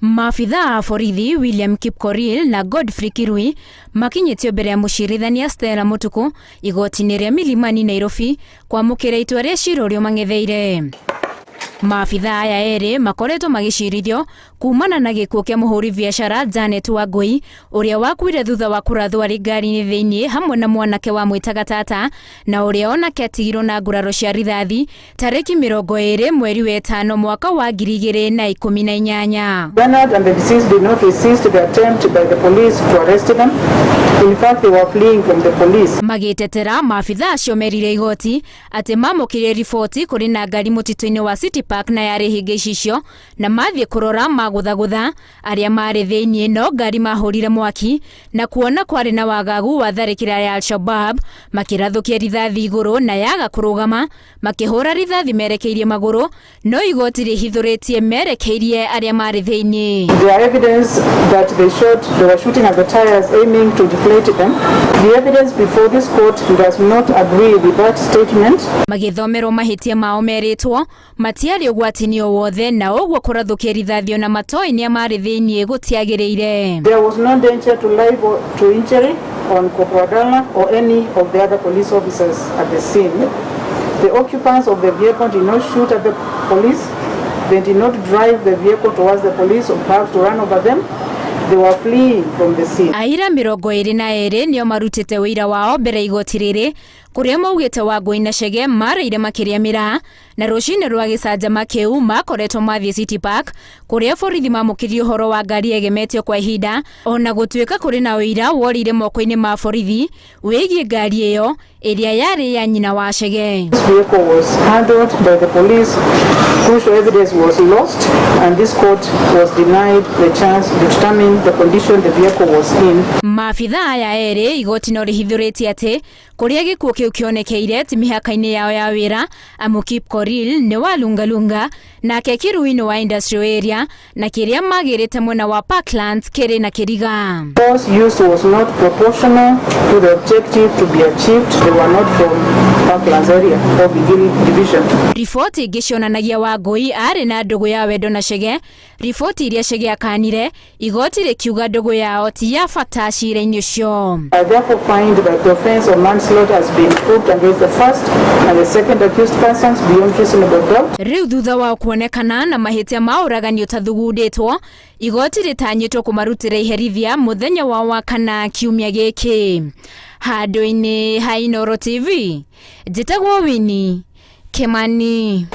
Maabithaa a borithi William Kipkorir na Godfrey Kirui makinyĩtio mbere ya mũcirithania Stella Mutuku igoti-inĩ rĩa Milimani Nairobi kwamũkĩra itua rĩa cira ũrĩa ũmang'etheire. Maabithaa aya erĩ makoretwo magĩcirithio kumana na gĩkuũ kĩa mũhũri biacara Janet Wangui ũrĩa wakuire thutha wa kũrathwo arĩ ngari-inĩ thĩinĩ hamwe na mwanake wamwĩtaga tata na ũrĩa onake atigirwo na nguraro cia rithathi tarĩki 20 mweri wa ĩtano mwaka wa 2018. Bernard and the deceased did not resist the attempt by the police to arrest them. In fact, they were fleeing from the police. Magĩtetera, maabithaa acio merire igoti atĩ mamũkĩrire riboti kũrĩ na ngari mũtitũ-inĩ wa City Park na yarĩ hinge icicio na mathiĩ kũrora magũthagũtha arĩa marĩ thĩinĩ no ngari mahũrire mwaki na kuona kwarĩ na wagagu wa tharĩkĩra ya Al-Shabab makĩrathũkia rithathi igũrũ na yaga kũrũgama makĩhũra rithathi merekeirie magũrũ no igoti rĩhithũrĩtie merekeirie arĩa marĩ thĩinĩ. There evidence that they shot, they were shooting at the tires aiming to deflate them. The evidence before this court does not agree with that statement. Magĩthomerwo mahĩtia mao merĩtwo matiarĩ ũgwati-inĩ o wothe na ũguo kũrathũkia rithathi ona matoĩ nĩa marĩ thĩinĩ gũtiagĩrĩire. There was no danger to life or to injury on Corporal Adala or any of the other police officers at the scene. The occupants of the vehicle did not shoot at the police. They did not drive the vehicle towards the police or perhaps to run over them. They were fleeing from the scene. Aira 22 nĩo marutĩte ũira wao mbere igoti rĩrĩ kũrĩa maugĩte Wangũi na Chege marĩire makĩria mĩraa na rũcinĩ rwa gĩcanjama kĩu makoretwo mathiĩ City Park kũrĩa borithi mamũkĩrie ũhoro wa ngari yegemetio kwa ihinda ona gũtuĩka kũrĩ na ũira worĩire moko-inĩ ma borithi wĩgiĩ ngari ĩyo ĩrĩa yarĩ ya nyina wa Chege. This vehicle was handled by the police. Crucial evidence was lost and this court was denied the chance to determine the condition the vehicle was in. Maabithaa aya erĩ igoti no rĩhithũrĩtie atĩ kũrĩa gĩkuũ kĩu kĩonekeire ti mĩhaka-inĩ yao ya wĩra amu Kipkorir nĩ wa Lungalunga nake Kirui nĩ wa Industrial Area na kĩrĩa magĩrĩte mwena wa Parklands kĩrĩ na Kĩriga. Force used was not proportional to the objective to be achieved. They were not from Parklands area or Gigiri division. Riboti ingĩ cionanagia Wangũi arĩ na ndũgũ ya wendo na Chege, riboti iria Chege akanire, igoti rĩkiuga ndũgũ yao ti ya bata cira-inĩ ũcio. I therefore find that the offense of manslaughter has been proved against the first and the second accused persons beyond reasonable doubt. Rĩu thutha wao kuonekana na mahĩtia ma ũragani ũtathugundĩtwo, igoti rĩtanyĩtwo kũmarutĩra iherithia mũthenya wao wa kana kiumia gĩkĩ. Handũ-inĩ ha Inooro TV, njĩtagwo Winnie Kimani.